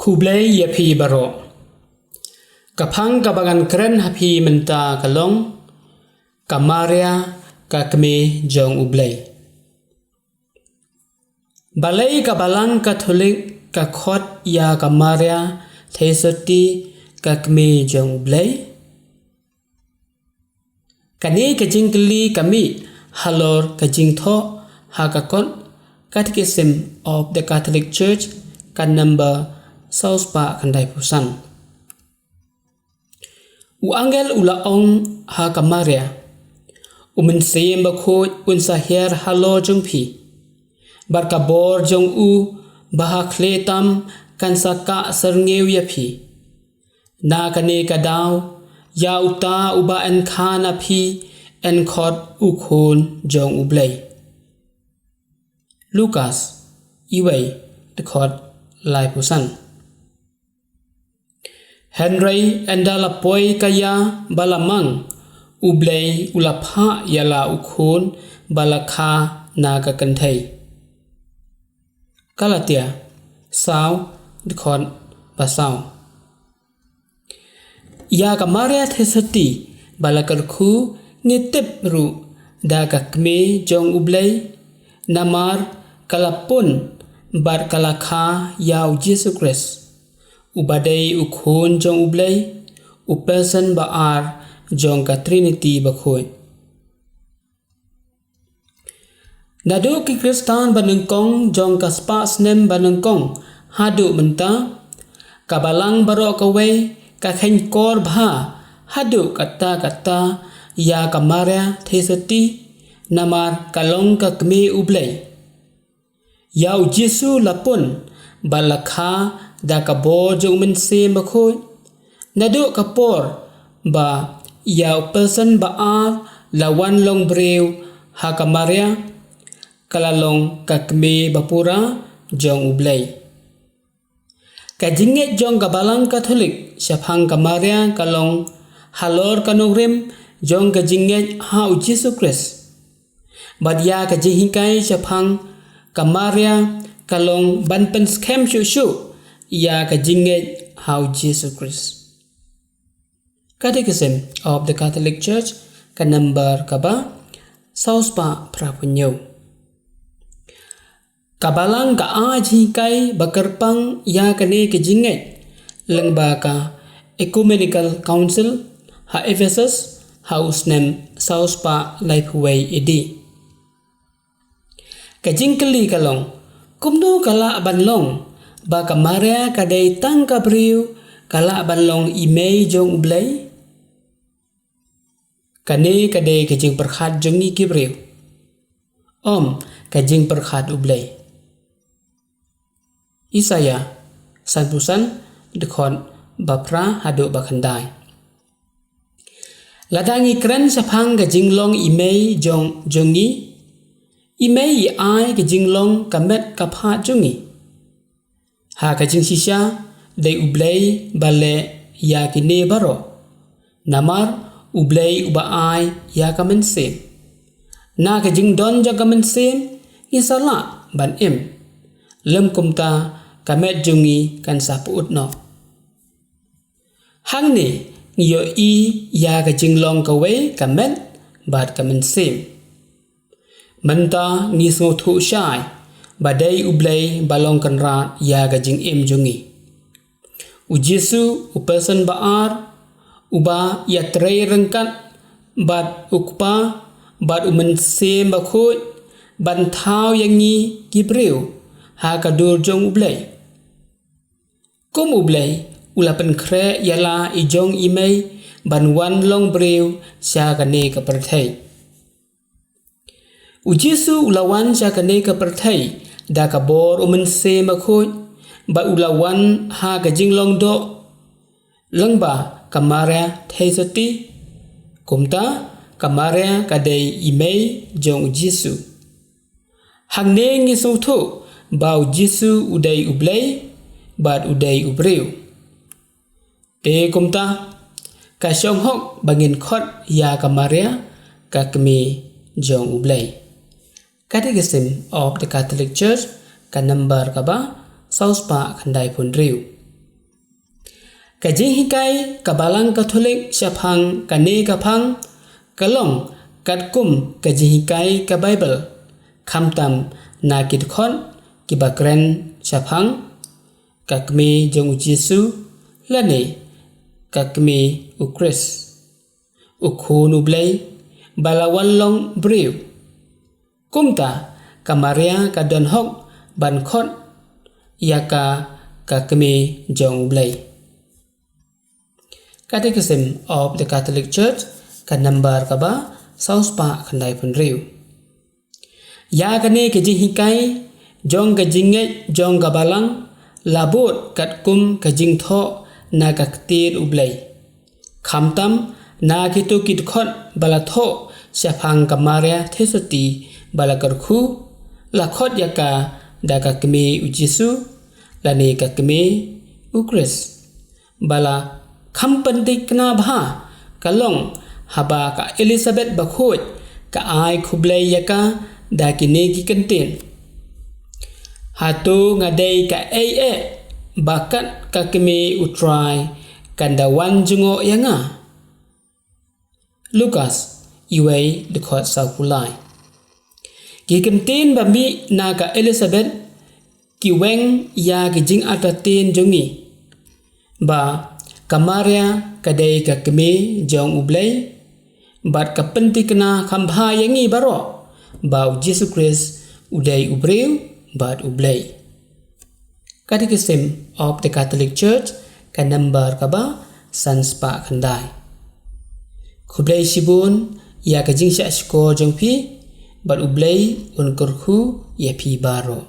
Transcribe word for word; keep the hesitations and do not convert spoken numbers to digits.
Khublei ïa phi baroh. Ka phang kaba ngan kren ha phi mynta ka long, ka Maria ka kmie jong U Blei. Balei ka Balang Katholik ka khot ïa ka Maria Theisotti ka kmie jong U Blei? Kane ka jingkylli ka mih halor ka jingthoh ha ka kot Catechism of the Catholic Church, ka number saw spah khyndai phew san. U angel u la ong ha ka Maria, U Mynsiem Bakhuid un sa hiar halor jong phi, bad ka bor jong u ba ha khlieh tam kan sa kah syrngiew ïa phi. Na kane ka daw, ïa uta uba yn kha na phi yn khot u Khun jong U Blei. Lukas, uwei, dkhot lai phew san. Hynrei ynda la poi ka ïa ba la mang, U Blei u la phah ïa la u Khun ba la kha na ka kynthei. Galatia, saw, dkhot ba saw. Ïa ka Maria Theisotti ba la kyrkhu ngi tip ruh da ka kmie jong U Blei, namar ka la pun bad ka la kha ïa U Jisu Khrist, uba dei u Khun jong U Blei, u person ba ar jong ka Trinity bakhuid. Naduh ki Khristan ba nyngkong jong ka spah snem ba nyngkong haduh mynta, ka Balang baroh kawei ka kheiñ kor bha haduh katta katta ïa ka Maria Theisotti, namar ka long ka kmie U Blei. Ïa U Jisu la pun bad la kha da ka bor jong U Mynsiem Bakhuid. Naduh ka por ba ïa u person ba ar la wan long briew ha ka Maria, ka la long ka kmie ba pura jong U Blei. Ka jingngeit jong ka Balang Katholik shaphang ka Maria ka long halor ka nongrim jong ka jingngeit ha U Jisu Khrist. Bad ïa ka jinghikai shaphang ka Maria ka long ban pynskhem shuh shuh ïa ka jingngeit ha U Jisu Khrist. Catechism of the Catholic Church, ka number kaba saw spah phra phew hynñiew. Ka Balang ka ai jinghikai ba kyrpang ïa kane ka jingngeit lyngba ka Ecumenical Council ha Ephesus ha u snem saw spah lai phew wei A D. Ka jingkylli ka long, kumno ka lah ban long ba ka Maria ka dei tang ka briew ka lah ban long i mei jong U Blei? Kane ka dei ka jingpyrkhat jong ngi ki briew, ym ka jingpyrkhat U Blei. Isaïah, san phew san, dkhot ba phra haduh ba khyndai. Lada ngi kren shaphang ka jinglong i mei jong, jong ngi, i mei i ai ka jinglong ka met ka phad jong ngi. Ha ka jingshisha, dei U Blei ba leh ïa kine baroh. Namar U Blei uba ai ïa ka mynsiem. Na ka jingdon jong ka mynsiem, ngi sa lah ban im. Lym kumta ka met jong ngi kan sa pyut noh. Hangne ngi ïohi ïa ka jinglong kawei ka met bad ka mynsiem. Mynta ngi sngewthuh shai ba dei U Blei ba long kynrad ïa ka jingim jong ngi. U Jisu, u person ba ar, uba ïatrei ryngkat bad u Kpa bad u Mynsiem Bakhuid ban thaw ïa ngi ki briew ha ka dur jong U Blei. Kum U Blei u la pynkhreh ïa la i jong i mei ban wan long briew sha kane ka pyrthei. U Jisu u la wan sha kane ka pyrthei da ka bor u Mynsiem Bakhuid, bad u la wan ha ka jinglong doh lyngba ka Maria Theisotti. Kumta ka Maria ka dei i mei jong u Jisu. Hangne ngi sngewthuh ba u Jisu u dei U Blei bad u dei u briew. Te kumta, ka shong hok ba ngin khot ïa ka Maria ka kmie jong U Blei. Catechism of the Catholic Church, ka number kaba saw spah khyndai phew hynriew. Ka jinghikai ka Balang Katholik shaphang kane ka phang ka long katkum ka jinghikai ka Baibl, khamtam na ki dkhot kiba kren shaphang ka Kmie jong u Jisu lane ka Kmie u Khrist, u Khun u Blei ba la wan long briew. Kumta ka Maria ka don hok ban khot ïa ka ka Kmie jong u Blei. Catechism of the Catholic Church, ka number kaba saw spah khyndai phew hynriew. Ïa kane ka jinghikai jong ka jingngeit jong ka Balang la bud katkum ka jingthoh na ka Ktien u Blei, khamtam na kito ki dkhot ba la thoh shaphang ka Maria Theisotti ba la kyrkhu, la khot ïa ka da ka Kmie u Jisu lane ka Kmie u Khrist. Ba la kham pynthikna bha ka long haba ka Elizabeth Bakhuid ka ai khublei ïa ka da kine ki kyntien: Hato nga dei kaei eh ba kat ka Kmie U Trai kan da wan jngoh ïa nga? Lukas uwei, dkhot saw phew lai. Ki kyntien ba mih na ka Elizabeth ki weng ïa ki jingartatien jong ngi ba ka Maria ka dei ka Kmie jong u Blei, bad ka pynthikna kham bha ïa ngi baroh ba u Jisu Khrist u dei u briew bad u Blei. Catechism of the Catholic Church, ka number kaba san spah khyndai. Khublei shibun ïa ka jingshah shkor jong phi, bad u Blei un kyrkhu ïa phi baroh.